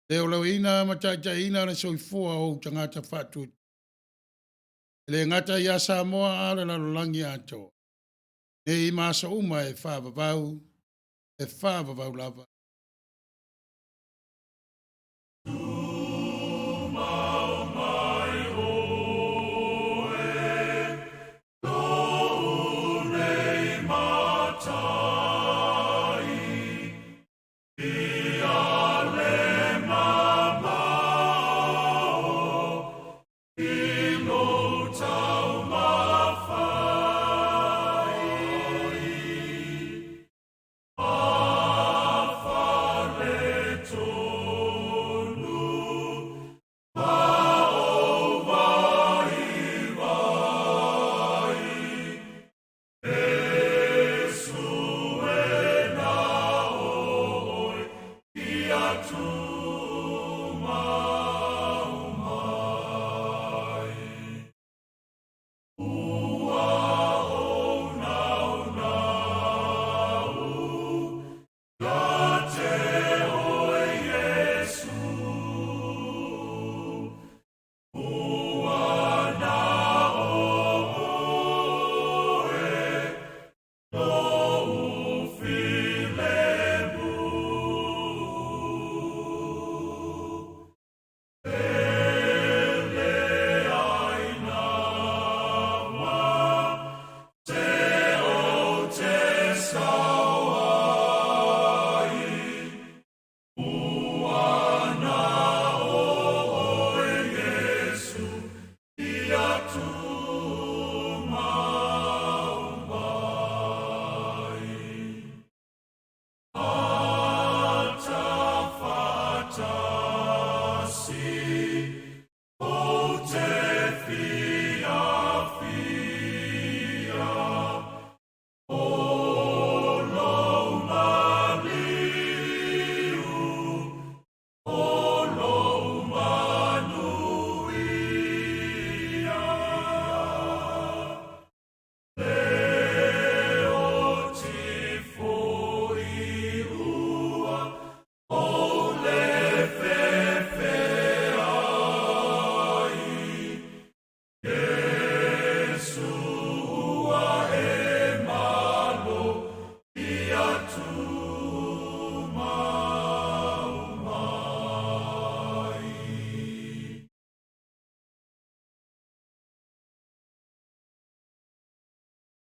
le olaoina ma taitaiina le soifua o ou tagata faatuatua. E le gata ia Samoa a o le lalolagi atoa, nei ma aso uma e faavavau, e faavavau lava.